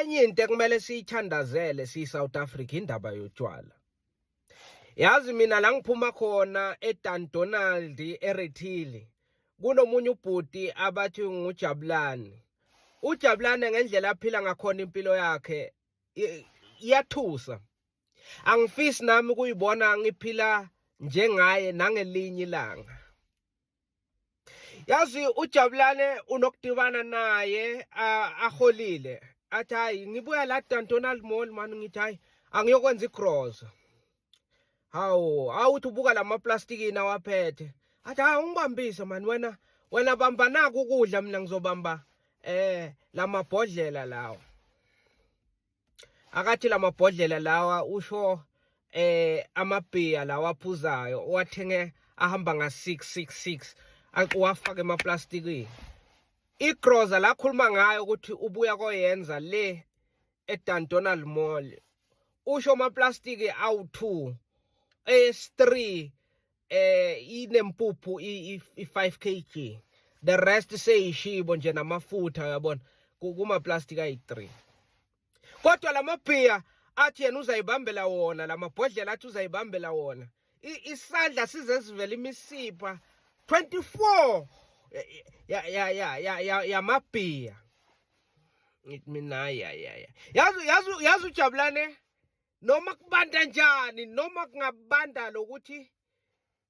Enye into ekumele siyithandazele siyi-South Africa indaba yotshwala. Yazi mina la ngiphuma khona eDundonald eRethili kunomunye ubhuti abathi nguJabulani. UJabulani ngendlela aphila ngakhona impilo yakhe iyathusa. Angifisi nami ukuyibona ngiphila njengaye nangelinye ilanga. Yazi uJabulane unokudibana naye aholile athi hayi ngibuya la Dundonald Mall mani, ngithi hayi angiyokwenza igrosa. Hawu, awuthi ubuka lamaplastikini awaphethe, athi hayi ungibambise mani, wena wena bamba naku ukudla, mina ngizobamba lamabhodlela lawa. Akathi lamabhodlela lawa usho amabhiya lawa aphuzayo owathenge ahamba nga 666 uwafake emaplastikini. Igroza la khuluma ngayo ukuthi ubuya koyenza le eDundonald Mall, usho amaplastiki awu2 es3 inempuphu i5 kg, the rest seyishibo nje namafutha, uyabona, kuma plastic ayi3. Kodwa lamabhiya athi yena uzayibambela wona, lamabhodlela athi uzayibambela wona, isandla size sivele imisipha 24 ya ya ya ya ya yamabhiya. Ngithi mina ya ya ya, yazi yazi yazi uJabulane noma kubanda njani, noma kungabanda lokuthi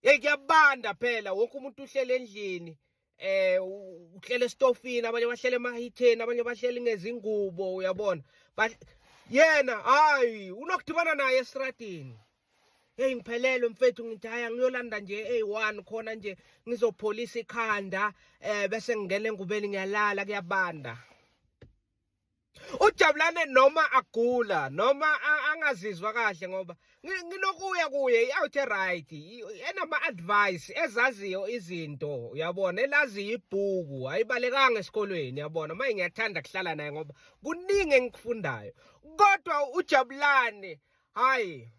hey kuyabanda phela, wonke umuntu uhlele endlini, uhlele estofini, abanye bahlele emahitheni, abanye bahleli ngezingubo, uyabona. Yena hayi, unokudibana naye estradini, hey ngiphelelwe mfethu, ngithi hayi angiyolanda nje eyi-1 khona nje ngizopholisa ikhanda bese ngingena engubeni ngiyalala, kuyabanda. UJabulane noma agula noma angazizwa kahle, ngoba nginokuya kuye i-out right enama advice ezaziyo izinto, uyabona, elaziyo ibhuku, ayibalekanga esikolweni, uyabona. Maye ngiyathanda kuhlala naye ngoba kuningi engikufundayo. Kodwa uJabulane hayi,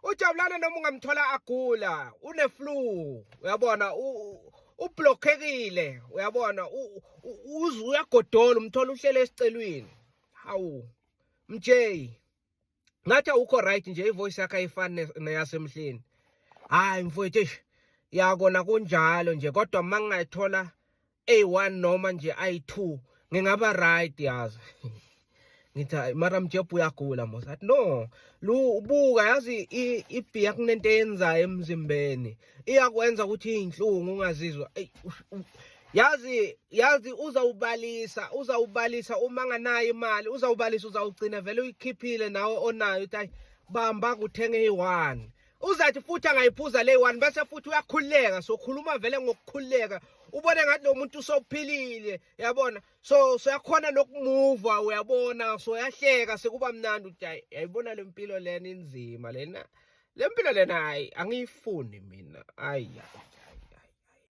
uJabulane noma ungamthola agula une-flu, uyabona, ublockekile, uyabona, uze uyagodola, umthola uhlele esicelwini. Hawu MJ, ngathi awukho right nje, ivoice yakhe ayifani neyasemhleni. Hayi mfowethu, eish yakona kunjalo nje, kodwa uma ngingayithola A1 noma nje I2 ngingaba right yazi. Ngithi hayi mara Mjebhu uyagula mos. Athi no, lu ubuka yazi ibhiya kunento eyenzayo emzimbeni, iyakwenza ukuthi iy'nhlungu ungazizwa. Eyi, yazi yazi uzawubalisa uzawubalisa uma nganayo imali, uzawubalisa uzawugcina vele uyikhiphile nawe onayo, uthi hayi bamba kuthenge iyi-one. Uzathi futhi angayiphuza le one bese futhi uyakhululeka, sokhuluma vele ngokukhululeka, ubone ngathi lo muntu usophilile, yabona, so soyakhona nokumuva, uyabona, soyahleka sekuba mnandi. Uthi hayi yayibona le mpilo lena inzima lena, le mpilo lena hayi angiyifuni mina, hayi.